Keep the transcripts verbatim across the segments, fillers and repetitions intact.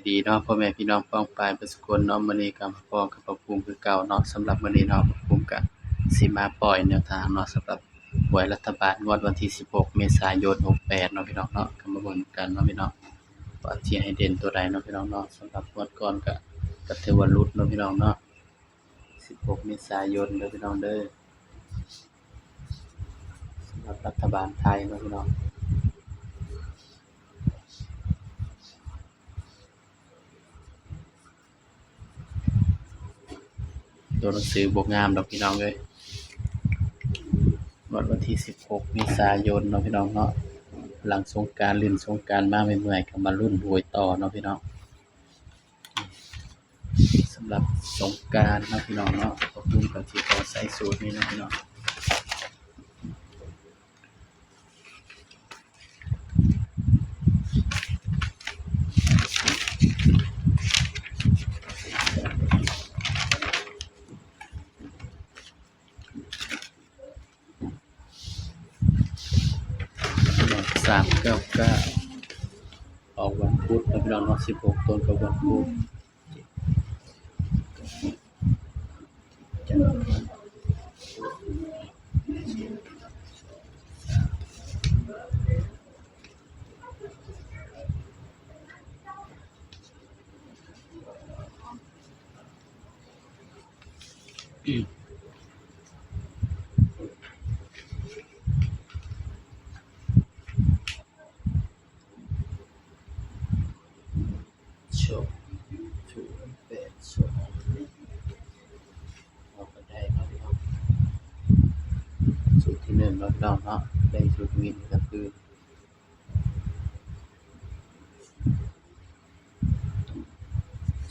ดีเนาะ พ่อแม่พี่น้องป้องปายเบิดสุคนเนาะ มื้อนี้ก็มาพ้อกับพ่อภูมิคือเก่าเนาะ สำหรับมื้อนี้เนาะ พ่อภูมิก็สิมาปล่อยแนวทางเนาะ สำหรับหวยรัฐบาลงวดวันที่สิบหกเมษายนหกแปดเนาะพี่น้องเนาะ ก็มาเบิ่งกันเนาะพี่น้อง ว่าสิให้เด่นตัวใดเนาะพี่น้องเนาะ สำหรับงวดก่อนก็ ก็ถือว่าหลุดเนาะพี่น้องเนาะ สิบหกเมษายนเด้อพี่น้องเด้อ สำหรับรัฐบาลไทยเนาะพี่น้อง ตัวหนังสือบ่งามดอกพี่น้องเอ้ย งวดวันที่สิบหกเมษายนเนาะพี่น้องเนาะ หลังสงกรานต์ เล่นสงกรานต์มาเมื่อยๆ ก็มาลุ้นหวยต่อเนาะพี่น้อง สำหรับสงกรานต์เนาะพี่น้องเนาะ พ่อภูมิก็สิขอใส่สูตรนี้เนาะพี่น้อง สามเก้าเก้า ออกวันพุธนะพี่น้องเนาะ สิบหกตรงกับวันพุธ สองศูนย์แปดสอง ออกมาได้เนาะพี่น้อง สูตรที่หนึ่งเนาะพี่น้องเนาะ ได้สูตรวินก็คือ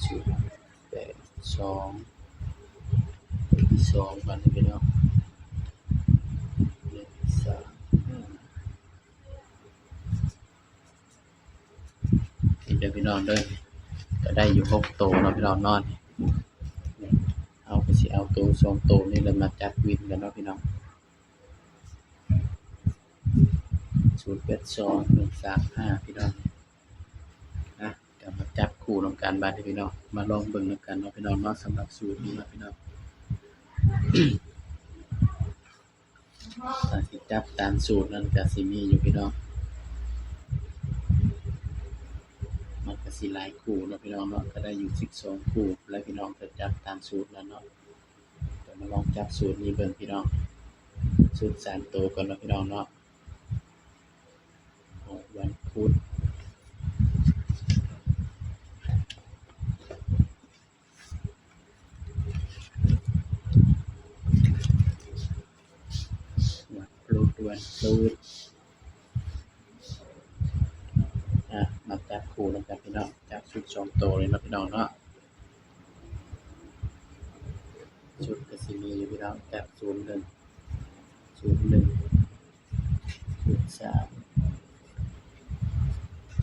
ศูนย์แปดสอง ตัวที่สองกันนะพี่น้อง หนึ่งสามห้า นี่เด้อพี่น้องเด้อ ก็ได้อยู่หกตัวเนาะพี่น้องเนาะ เอาก็สิเอาตัวสองตัวนี่แหละมาจับวินกันเนาะพี่น้อง ศูนย์แปดสอง หนึ่งสามห้า พี่น้อง นะ เดี๋ยวมาจับคู่นำกันบาดนี้พี่น้อง มาลองเบิ่งนำกันเนาะพี่น้องเนาะ สำหรับสูตรนี้เนาะพี่น้อง ถ้าสิจับตามสูตรนั้นก็สิมีอยู่พี่น้อง มันก็สิหลายคู่เนาะพี่น้องเนาะ ก็ได้อยู่สิบสองคู่ แล้วพี่น้องจะจับตามสูตรนั้นเนาะ เดี๋ยวมาลองจับสูตรนี้เบิ่งพี่น้อง สูตรสามตัวก่อนเนาะพี่น้องเนาะ ออกวันพุธ วันพุธ วันพุธ อ่ะ มาจับคู่นำกันพี่น้อง จับชุดสองตัวเลยเนาะพี่น้องเนาะ ชุดก็สิมีอยู่พี่น้อง จับศูนย์หนึ่ง ศูนย์หนึ่ง ศูนย์สาม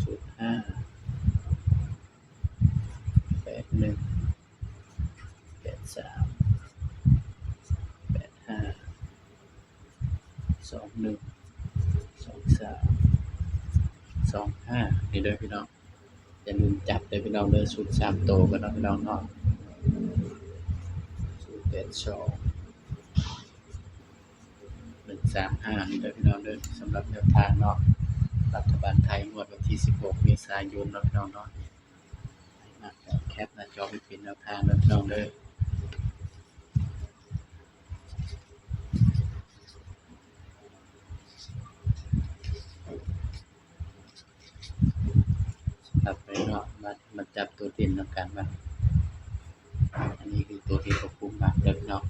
ศูนย์ห้า แปดหนึ่ง แปดสาม แปดห้า สองหนึ่ง สองสาม สองห้า นี่เด้อพี่น้อง อย่าลืมจับเด้อพี่น้องเด้อ ชุดสามตัวกันเนาะพี่น้องเนาะ ศูนย์แปดสอง หนึ่งสามห้า นี่เด้อพี่น้องเด้อ สำหรับแนวทางเนาะ รัฐบาลไทยงวดวันที่สิบหกเมษายนเนาะพี่น้องเนาะ ให้มักก็แคปหน้าจอไปเป็นแนวทางเด้อพี่น้องเด้อ ครับ ไปเนาะ มา มาจับตัวเด่นนำกันว่า อันนี้คือตัวที่พ่อภูมิมักเด้อพี่น้อง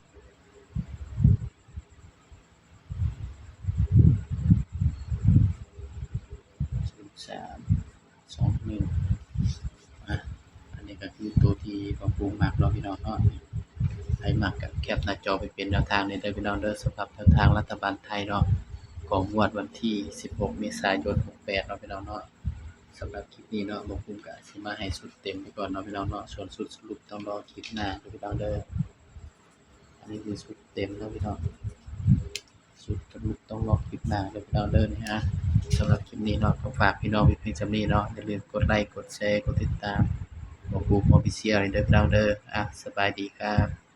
ศูนย์สาม สองหนึ่ง อ่ะ อันนี้ก็คือตัวที่พ่อภูมิมักเนาะพี่น้องเนาะ ใครมักก็แคปหน้าจอไปเป็นแนวทางนี้เด้อพี่น้องเด้อ สำหรับแนวทางรัฐบาลไทยเนาะ ของงวดวันที่สิบหกเมษายนหกแปดเนาะพี่น้องเนาะ สำหรับคลิปนี้เนาะ พ่อภูมิก็สิมาให้ชุดเต็มไปก่อนเนาะพี่น้องเนาะ ส่วนชุดสรุปต้องรอคลิปหน้าเด้อพี่น้องเด้อ อันนี้คือชุดเต็มเนาะพี่น้อง ชุดสรุปต้องรอคลิปหน้าเด้อพี่น้องเด้อนี่ฮะ สำหรับคลิปนี้เนาะ ก็ฝากพี่น้องไว้เพียงส่ำนี้เนาะ อย่าลืมกดไลค์ กดแชร์ กดติดตาม กลุ่ม Official เด้อพี่น้องเด้อ อ่ะ สบายดีครับ